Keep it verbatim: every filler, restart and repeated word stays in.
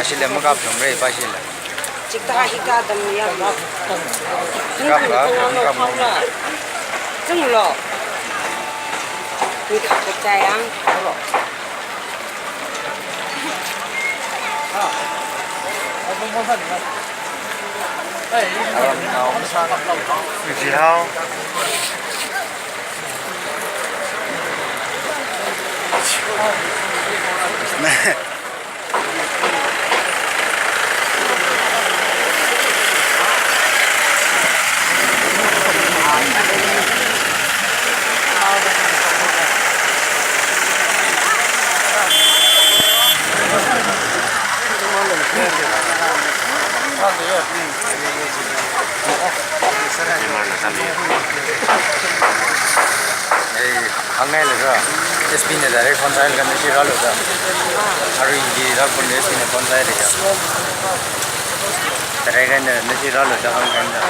Ashila makap jomre, pashila. Chikta hi ka dam ya. Kap la, kap la. Zunglo. Ni kap ka chayang. Jihao. Ei, hāngngai lāka. S P na direct phone sālaga nashi rālu da. Arui hili rākapam S P na phone sālaga. Direct na nashi rālu da hāngngai da.